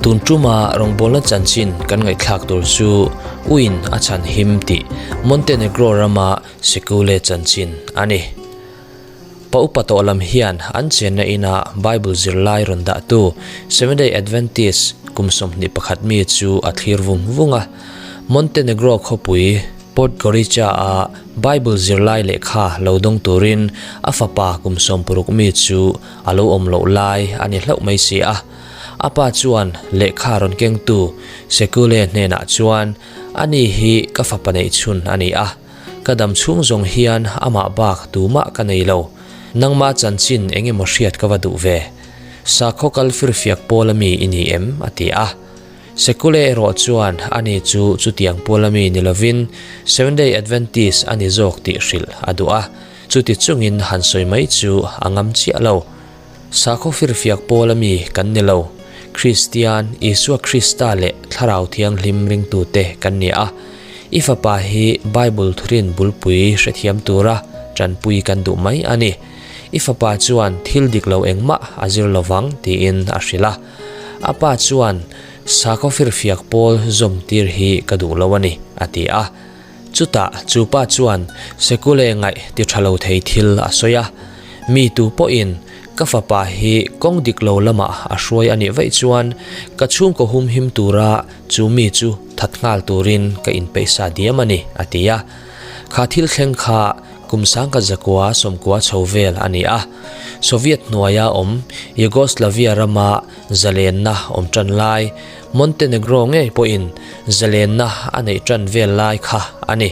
Tun tuma rawngbawlna chanchin kan ngaihthlak tur chu uin a chhan him tih Montenegro rama Sekule chanchin a ni. Pa upa tawh lam hian an chenna ina Bible zirlai rawn dahtu Seventh-day Adventist kum 21 mi chu a thlir vung vung a. Montenegro khawpui Podgorica-a Bible zirlai lehkha lo dawng turin a fapa kum 60 mi chu a lo awm loh lai a ni hlauh mai si a. A pa chuan lehkha rawn kengtu Sekule hnenah chuan, Ani hi ka fapa neihchhun a ni a. Ka dam chhung zawng hian amah bak tumah ka nei lo. Nangmah chanchin eng emaw hriat ka va duh ve. Sakhaw kal firfiak pawl ami i ni em? a ti a. Sekule erawh chuan ani chu chutiang pawl ami ni lovin Seventh-day Adventist a ni zawk tih hrilh a duh a. Chuti chungin han sawi mai chu a ngam chiah lo. Sakhaw firfiak pawl ami kan ni lo. Kristian, Isua Krista leh Thlarau Thianghlim ringtute kan ni a. I fapa hi Bible thurin bulpui hrethiam tura tanpui kan duh mai a ni. I fapa chuan thil dik lo engmah a zir lo vang tiin a hrilh a. A pa chuan, Sakhaw firfiak pawl zawmtir hi ka duh lo a ni, a ti a. Chutah chu pa chuan Sekule ngaih ti tha lo thei thil a sawi a, Mi tu pawhin ka fapa hi kawng dik lo lamah a hruai a nih vaih chuan ka chhungkaw hum him tura chu mi chu that nghal turin ka inpeih sa diam a ni, a ti a. Kha thil thleng kha kum sangkhat zakua sawmkua chho vel a ni a. Soviet hnuaia awm Yugoslavia rama zalenna awm tan lai, Montenegro ngei pawhin zalenna a neih tan vel lai kha a ni.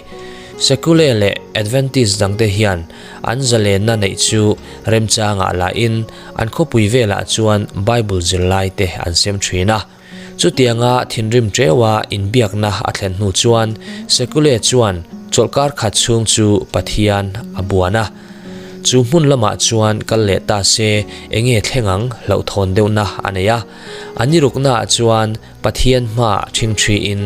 Sekule leh Adventist dangte hian an zalenna neih chu remchangah lahin an khawpui velah chuan Bible zirlaite an sem thin a. Chutianga thinrim teuha inbiakna a thlen hnu chuan Sekule chuan chawlhkar khat chhung chu Pathian a buan a. Chu hmun lamah chuan kal leh ta se enge thleng ang hlauhthawn deuhna a nei a. A ni ruknaah chuan Pathian hmaah ṭhingṭhiin,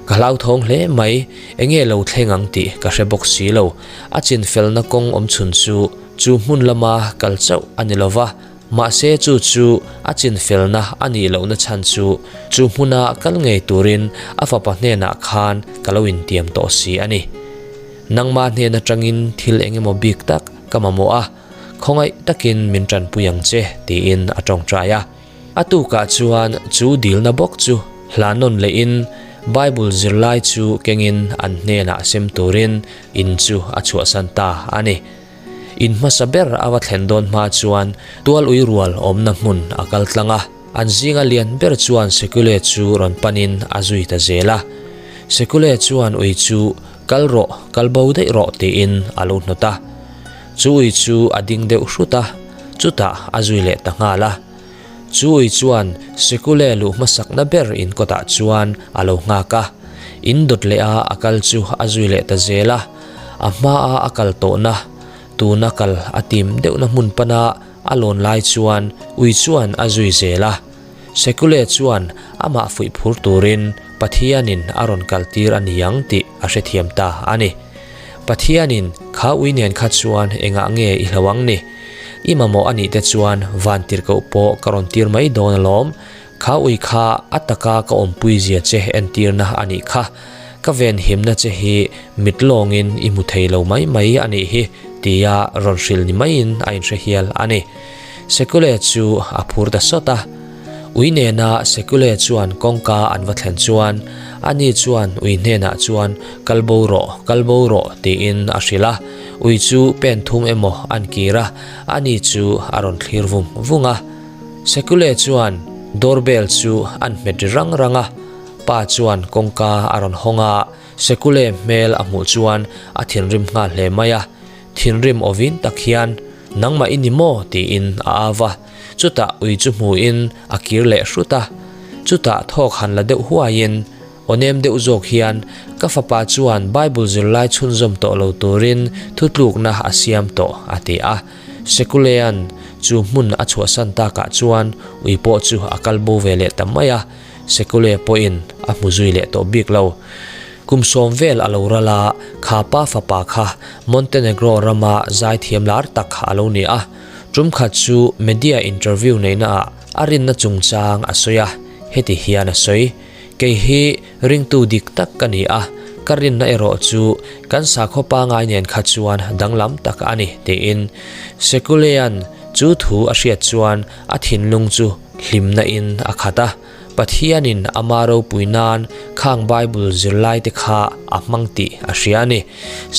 Ka hlauthawng hle mai, enge lo thleng ang tih ka hre bawk si lo. A chinfelna kawng awm chhun chu chu hmun lama kal chauh a ni lo va, mahse chu chu a chinfelna a nih lohna chhan chu chu hmuna kal ngei turin a fapa hnenah khan ka lo intiam tawh si a ni. Nangmah hnen atangin thil eng emaw bik tak ka mamawh a, khawngaih takin min tanpui ang che, tiin a tawngtai a. A tukah chuan chu dilna bawk chu hla nawn lehin Bible zirlai chu kengin an hnenah sem turin in chu a chhuahsan ta a ni. In hmasa ber a va thlen dawn hma chuan tual ui rual awmna hmun a kal tlang a, an zinga lian ber chuan Sekule chu rawn panin a zui ta zel a. Sekule chuan ui chu Kal rawh, kal bo daih rawh tiin a lo hnawt a. Chu ui chu a ding deuh hrut a, chutah a zui leh ta nghal a. Chu ui chuan Sekule luh hmasakna ber in kawtah chuan a lo nghak a. In dawt leh a a kal chu a zui leh ta zel a. A hmaa a kal tawhna, tuna kal a tim deuhna hmun pana a lawn lai chuan ui chuan a zui zel a. Sekule chuan amah fuih phur turin Pathianin a rawn kaltir a ni ang tih a hrethiam ta a ni. Pathianin kha ui nen kha chuan engah nge i hlo ang ni? I mamawh a nih te chuan van tirhkoh pawh ka rawn tir mai dawn alawm. Kha ui kha a taka ka awmpui zia che entirna a nih kha. Ka venhimna che hi mit lawngin i hmu thei lo mai mai a nih hi tia rawn hrilh ni maiin a inhre hial a ni. Sekule chu a phur ta sawt a. Ui nena Sekule chuan kawngka an va thlen chuan ani chuan ui hnenah chuan kal bo rawh, kal bo rawh tiin a hrilh a. Ui chu pen thum emaw an kir a, ani chu a rawn thlir vung vung a. Sekule chuan doorbell chu an hmet ri rang rang a. Pa chuan kawngka a rawn hawng a, Sekule hmel a hmuh chuan a thinrim nghal hle mai a. Thinrim awin tak hian, Nangmah i ni maw? tiin a au a. Chutah ui chu hmuhin a kir leh hrut a. Chutah thawk han la deuh huaiin, aw nem deuh zawk hian, Ka fapa chuan Bible zirlai chhunzawm tawh lo turin thutlukna a siam tawh, a ti a. Sekulea'n chu hmun a chhuahsan takah chuan ui pawh chu a kal bo ve leh ta mai a. Sekulea pawhin a hmu zui leh tawh bik lo. Kum sawm vel a lo ral a, kha pa fapa kha Montenegro rama zaithiam lar tak a lo ni a. Tum khat chu media interview neihnaah a rinna chungchang a sawi a. Heti hian a sawi, Kei hi ringtu dik tak ka ni a, ka rinna erawh chu kan sakhaw pangai nen kha chuan danglam tak a ni, tiin. Sekulea'n chu thu a hriat chuan a thinlung chu hlimna in a khat a. Pathianin ama ropui nan khang Bible zirlaite kha a hmang tih a hria a ni.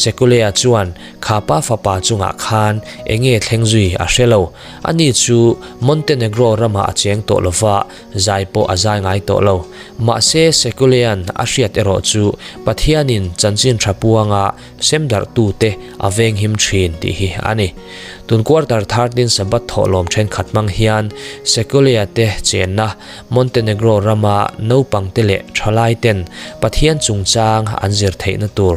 Sekulea chuan kha pa fapa chungah khan enge thleng zui a hre lo. Ani chu Montenegro ramah a cheng tawh lova, zai pawh a zai ngai tawh lo. Mahse Sekulea'n a hriat erawh chu Pathianin chanchin tha puanga semdarhtute a venghim thin tih hi a ni. Tun quarter 13 Sabbath thawhlawm thenkhat hmang hian Sekulea te chenna Montenegro rama naupangte leh thalaiten Pathian chungchang an zir theihna tur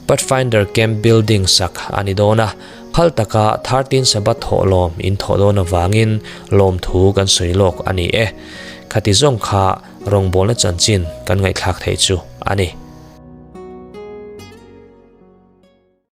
Pathfinder Camp building sak a ni dawn a, phal taka 13 Sabbath thawhlawm in thawh dawn avangin lawmthu kan sawi lawk a ni e. Khati zawng kha rawngbawlna chanchin kan ngaihthlak theih chu a ni.